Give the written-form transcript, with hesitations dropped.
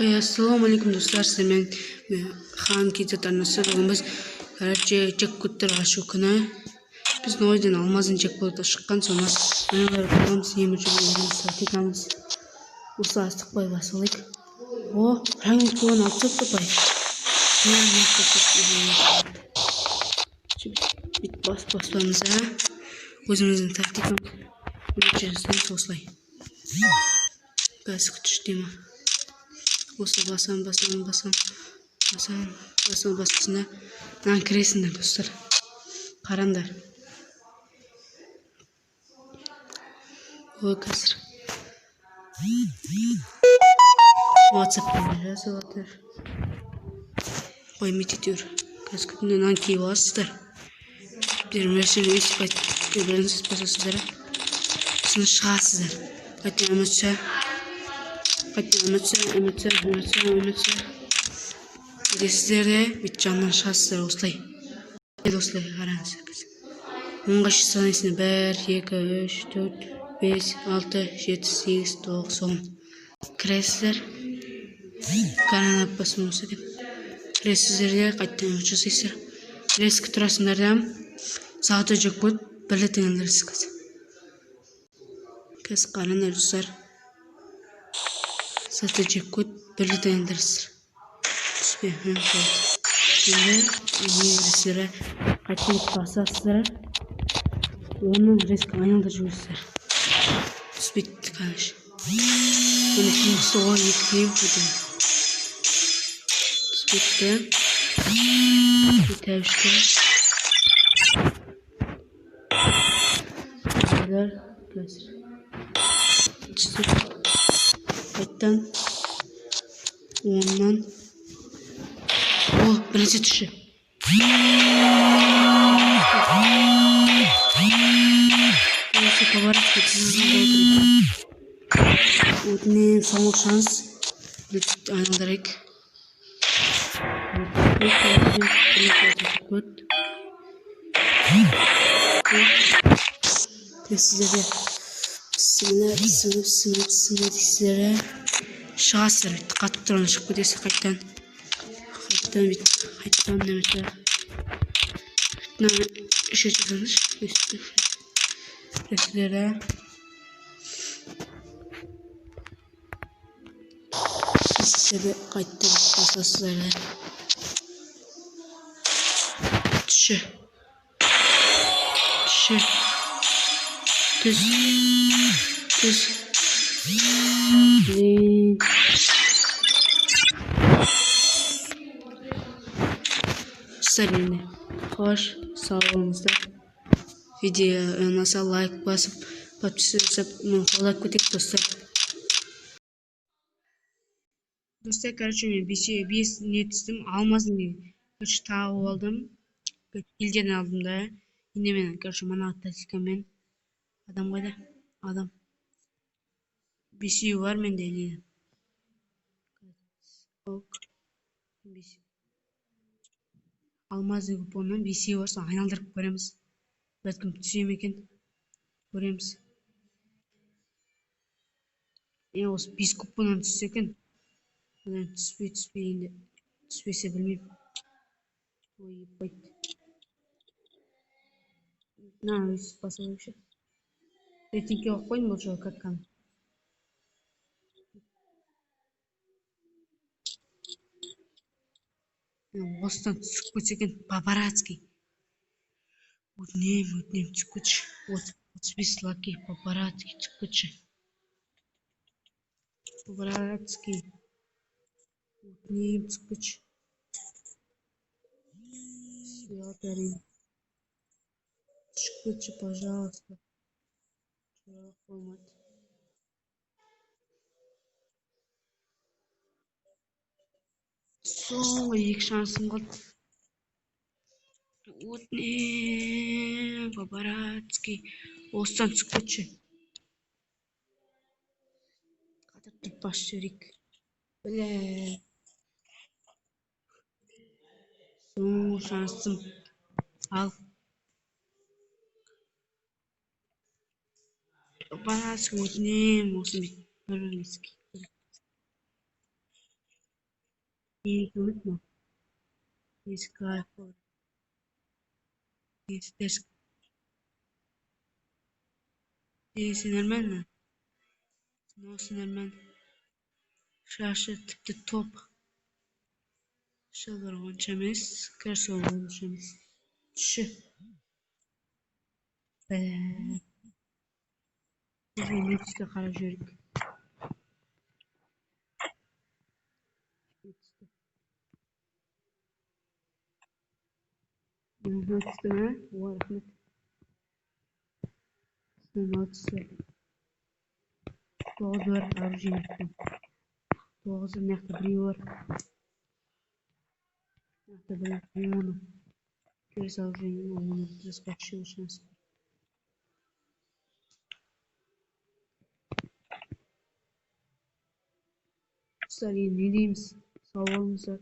Ассалаумағалейкум, достар, сіздермен Хан KZ арнасы. Бүгін біз, короче, джекпоттар ашу күні. Біз Нойден алмаздың джекпоты шыққан, соны аналар боламыз, ең бірінші өзіміз тактикамыз. Осы асықпай басып алайық. О, фрагмент кубын алып тастапты бай. Бүйтіп басып баспамыз, а? Өзіміздің тактикамыз. Бірінші жасаймыз осылай. Қазір күтіш деймін. Осы басам, басам, басам, басам, басам, басасың да мынаны кіресіңдер, достар. Қараңдар. Ой, қазір. WhatsApp'тан жазып жатыр. Қоймайды әйтеуір. Қазір күтіңдер, мынаны киіп аласыздар. Өйстіп бірінші басасыздар. Сосын шығасыздар. Қайтадан үмітші. Қайтадан үмітші, үмітші, үмітші, үмітші. Кетесіздер де, бүйтіп жанынан шығасыздар осылай. Осылай қараңыздар. 10-ға санайсыңдар. 1, 2, 3, 4, 5, 6, 7, 8, 9, 10. Кіресіздер. Гранат басым осы деп. Кіресіздер де, қайтадан үміт жасайсыздар. Резко тұрасыңдар да, золотой джекпот бір рет айналдырасыз қазір. Қазір қараңдар, достар. Золотой джекпот бір рет айналдырасыздар. Түспе, болды. Енді не кіресіздер, қайтадан басасыздар. Оны резко айналдырып жібересіздер. Түспейді, короче. Оны кейін түсті ғой, екі деймін, қайтадан. Түспейді. Тәуішті. Қазір. Түсті. Қайтадан. Оннан. О, бірінші түсші. Бірінші поворотқа тізіліп. Өтінем, соңғы шанс. Бүйтіп айналдырайық. Кіресіздер де. Бісміллә, бісміллә, бісміллә, бісміллә дейсіздер де. Шығасыздар, бүйтіп қатып тұрғанда шығып кетесіз қайтадан. Қайтадан бүйтіп, қайтадан немесе. Мына үш рет жасаңызшы. Өйстіп. Кіресіздер де. Сіздер қайтадан басасыздар да. Түсші. Түсші. Түс. Түс. Блин. Достар, енді қош, сау болыңыздар. Видео ұнаса лайк басып, подписка жасап, мені қолдап кетейік, достар. Достар, короче, мен бес не түстім, алмаздың не, короче, тауып алдым. Елдерден алдым да. Енді мен, короче, мына тактикамен адам қайда? Адам. Бесеуі бар менде не. Ок. Бес. Алмазный купоннан бесеуі бар, соны айналдырып көреміз. Бәлкім түсе ме екен? Көреміз. Осы 5 купоннан түссе екен. Одан түспей, түспей енді. Түспесе білмеймін. Ой, ебать. На, өйстіп басып алайықшы. Рейтингке қойып қойдым бұл жолы катканы. Осыдан түсіп кетсе екен, по-братски. Өтінем, өтінем, түсіп кетші. 35 лаки, по-братски түсіп кетші. По-братски. Өтінем, түсіп кетші. Түспей әрине. Түсіп кетші, пожалуйста. Жоқ, болмады. Соңғы 2 шансым қалды. Өтінем, по-братски. Осыдан түсіп кетші. Қатырып тұрып басып жіберейік. Бля. Соңғы шансым. Ал. По-братски өтінем, осыны бүйтіп бір-біріне. Екі үміт мынау. Есік кайф болады. Есік теріс. Несі нормально? Носы нормально. Шашы тіпті топ. Шалбары онша емес, кроссовка онша емес. Түсші. Бә. Бізге не түсті, қарап жіберейік. Не түсті? Мынау түсті ме? О, рахмет. Мынау түсті. 9 бар, оружие. 9, мына жақта біреу бар. Мына жақта біреу, оны. Келесі оружиенің оны дұрысқа түсу шансы бар. Достар, енді не дейміз? Сау болыңыздар.